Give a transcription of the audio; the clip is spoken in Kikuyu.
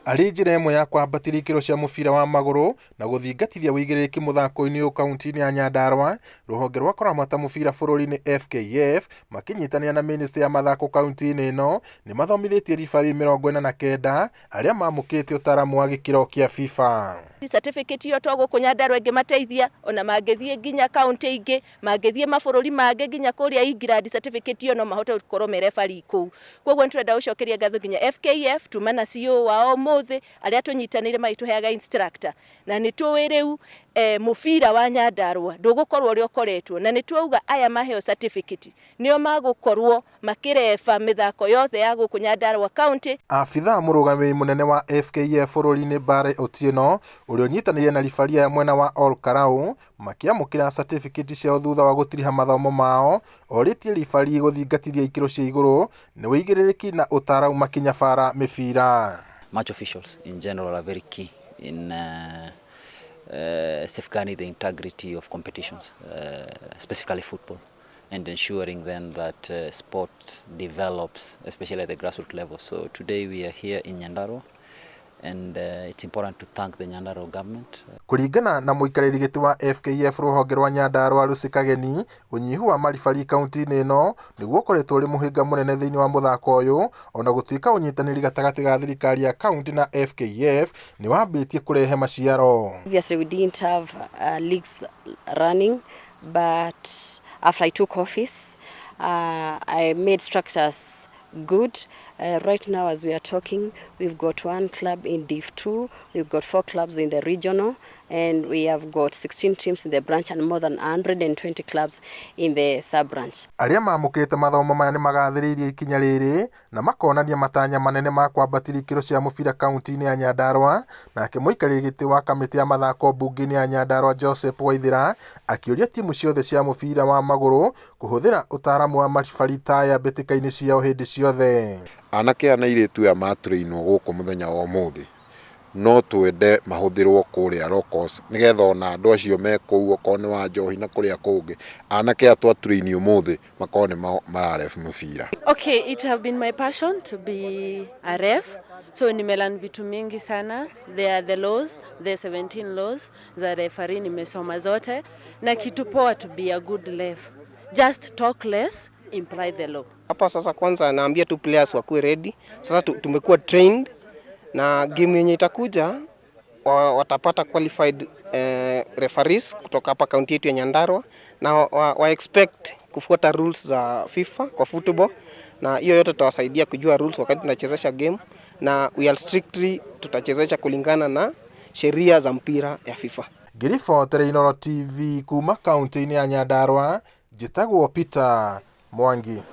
Arĩ njĩra ĩmwe ya kwambatĩria ikĩro cia mũbira wa magũrũ na gũthingatithia ũigĩrĩrĩki mũthako-inĩ ũyũ kaunti-inĩ ya Nyandarua, rũhonge rwa kũramata mũbira bũrũri-inĩ FKF makĩnyitanĩra na mĩnĩstrĩ ya mathako kaunti-inĩ ĩno nĩ mathomithĩtie referee 49 arĩa mamũkĩrĩte ũtaaramu wa gĩkĩro kĩa FIFA. Certificate ĩyo to gũkũ Nyandarua ĩngĩmateithia, ona mangĩthiĩ nginya kaunti ingĩ, mangĩthiĩ mabũrũri mangĩ nginya kũrĩa England, certificate ĩyo no mahote gũkorwo me referee kũu. Koguo nĩ tũrenda gũcokeria ngatho nginya FKF, tuma na CEO wao ũmũthĩ, arĩa tũnyitanĩire magĩtũheaga instructor. Na nĩ tũĩ rĩu mũbira wa Nyandarua ndũgũkorwo ũrĩa ũkoretwo, na nĩ twauga aya maheo certificate nĩo magũkorwo makĩreba mĩthako yothe ya gũkũ Nyandarua County. Abithaa mũrũgamĩrĩri mũnene wa FKF bũrũri-inĩ Barry Otieno ũrĩa ũnyitanĩire na ribari aya mwena wa Ol Kalou makĩamũkĩra certificate ciao thutha wa gũtiriha mathomo mao, orĩtie ribari gũthingatithia ikĩro cia igũrũ nĩ ũigĩrĩrĩki na ũtaaramu makĩnyabara mĩbira. Match officials in general are very key in safeguarding the integrity of competitions, specifically football, and ensuring then that sport develops, especially at the grassroots level. So today we are here in Nyandarua, and it's important to thank the Nyandarua government. Kũringana na mũikarĩri gĩtĩ wa FKF rũhonge rwa Nyandarua Lucy Kageni, ũnyihu wa maribari kaunti-inĩ ĩno nĩguo ũkoretwo ũrĩ mũhĩnga mũnene thĩinĩ wa mũthako ũyũ, ona gũtuĩka ũnyitanĩri gatagatĩ ga thirikari ya kaunti na FKF nĩ wambĩtie kũrehe maciaro. Obviously, we didn't have leagues running, but after I took office, I made structures good. Right now, as we are talking, we've got one club in Div 2, we've got four clubs in the regional, and we have got 16 teams in the branch and more than 120 clubs in the sub-branch. Arĩa mamũkĩrĩte mathomo maya nĩ magathĩrĩirie ikinya rĩrĩ na makonania matanya manene ma kwambatĩria ikĩro cia mũbira kaunti-inĩ ya Nyandarua. Nake mũikarĩri gĩtĩ wa kamĩtĩ ya mathako mbunge-inĩ ya Nyandarua Joseph Waithĩra akĩũria timu ciothe cia mũbira wa magũrũ kũhũthĩra ũtaaramu wa maribari ta aya mbĩtĩka-inĩ ciao hĩndĩ ciothe. Anake aya na airĩtu aya matrainwo gũkũ mũthenya wa ũmũthĩ, no twende mahũthĩrwo kũrĩa locals, nĩgetha ona andũ acio me kũu, okorwo nĩ wa njohi na kũrĩa kũngĩ, anake aya twa train ũmũthĩ makorwo nĩ mararef mũbira. Okay, it have been my passion to be a ref. So nimelearn vitu mingi sana. There are the laws, the 17 laws za referee, nimesoma zote. Na kitu poa, to be a good ref, just talk less, imply the law. Hapa sasa kwanza naambia tu players wakuwe ready. Sasa tumekuwa trained na game yenye itakuja watapata qualified referees kutoka hapa kaunti yetu ya Nyandarua na wa expect kufuata rules za FIFA kwa football, na hiyo yote tutawasaidia kujua rules wakati tunachezesha game, na we are strictly tutachezesha kulingana na sheria za mpira ya FIFA. Ngĩribotera Inooro TV kuma kaunti-inĩ ya Nyandarua, njĩtagwo Peter Mwangi.